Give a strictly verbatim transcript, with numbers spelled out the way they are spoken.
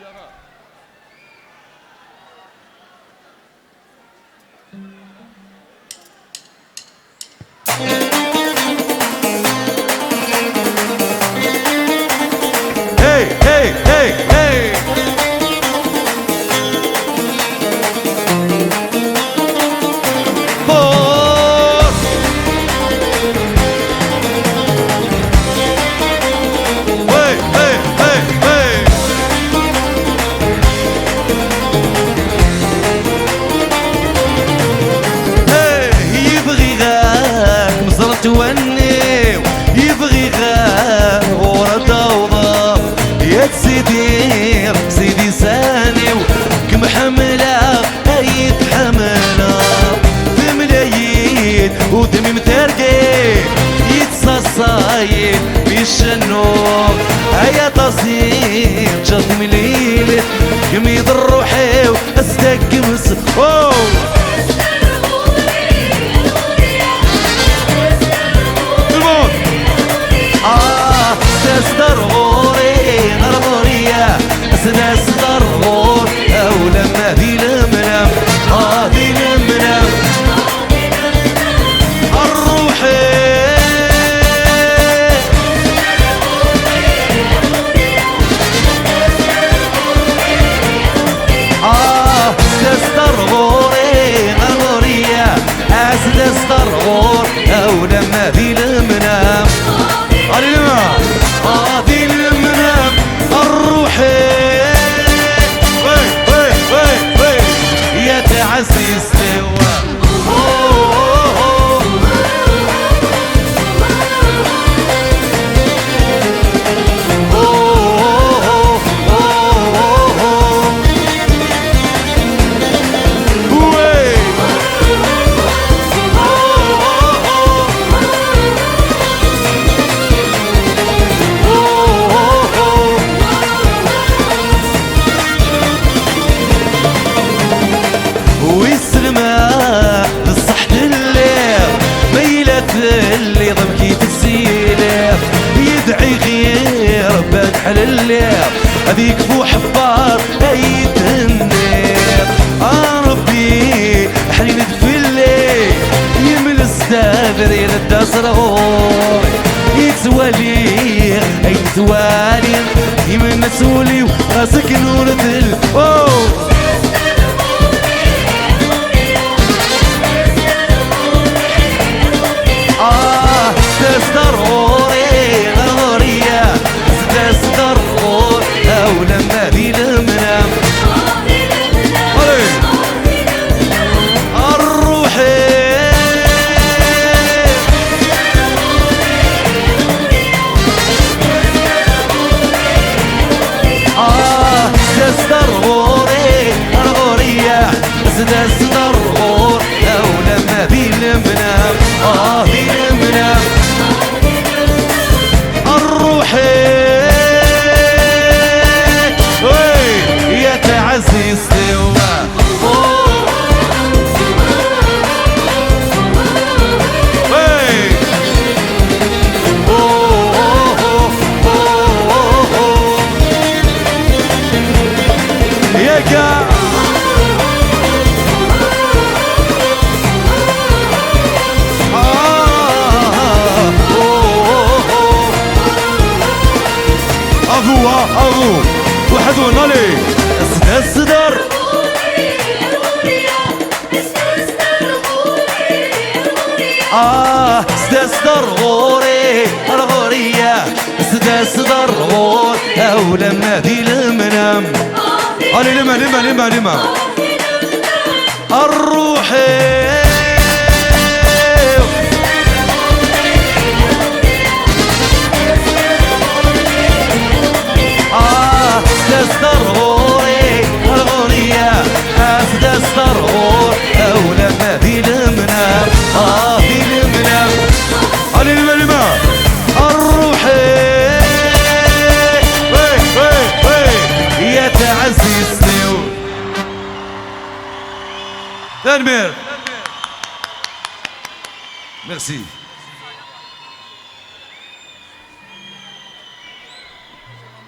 Hey, hey, hey, hey. Four. Hey, hey, hey, hey. Hey, yebɣi ɣak meẓret wanniw, yebɣi ɣak ɣur ad awḍeɣ. Ya sidi, sidi saniw, kem ḥemmleɣ, ay tḥemmleɣ. Temlayit, udem-im tergit, yettṣaṣayit, mi cennuɣ. Ay aṭas i ččiɣ timlilit, kemm i d rruḥ-iw, as-d-aggem s-, oh! Tout le monde! Ah, s-d-as-d ar ɣur-i, ar ɣur-i, ah, s-d-as-d ar ɣur-i, a ulamma di lemnam, ah, di lemnam. Ṛṛuḥ-iw. Ah, s-d-as-d ar ɣur-i, ar ɣur-i, as-d-as-d ar ɣur-i, a ulamma di lemnam. Allez, les mains. Ah, di lemnam, ṛṛuḥ-iw. Hey, hey, hey, hey. Ya taɛzizt-iw. Wissen ma d ṣṣeḥ telliḍ, ma yella telliḍ amek i tettiliḍ, yedɛi ɣir Rebbi ad ḥlelliḍ, ad yekfu ḥebbar ay tenniḍ. A Rebbi, ḥnin-d fell-i, yemles-d abrid ad d-as ar ɣur-i, yettwali ay yettwali, imenna s wul-iw, ɣas akken ur tel-, oh! Ah, s-d-as-d ar ɣur-i, ar ɣur-i, s-d-as-d ar ɣur-i, a ulamma di lemnam. Allez! Ṛṛuḥ-iw. Ah, s-d-as-d ar ɣur-i, ar ɣur-i, s-d-as-d ar ɣur-i, a ulamma di lemnam, ah, di lemnam. Ṛṛuḥ-iw. Hey, ya taɛzizt-iw. Hey. Yaka. Ah. Avo, ah, avo. Waḥed ونالي. S-d-as-d ar. Ah, s-d-as-d ar ɣur-i, ar ɣur-i, ah, s-d-as-d ar ɣur-i, a ulamma di lemnam. Allez, les mains, les mains, les mains, les mains. Ṛṛuḥ-iw. Ah, s-d-as-d ar ɣur-i, ar ɣur-i, ah, s-d-as-d ar ɣur-i, a ulamma di lemnam, ah, di lemnam. Allez, les mains, les mains. Ṛṛuḥ-iw. Hey, hey, hey. Ya taɛzizt-iw. Tanemmirt. Merci.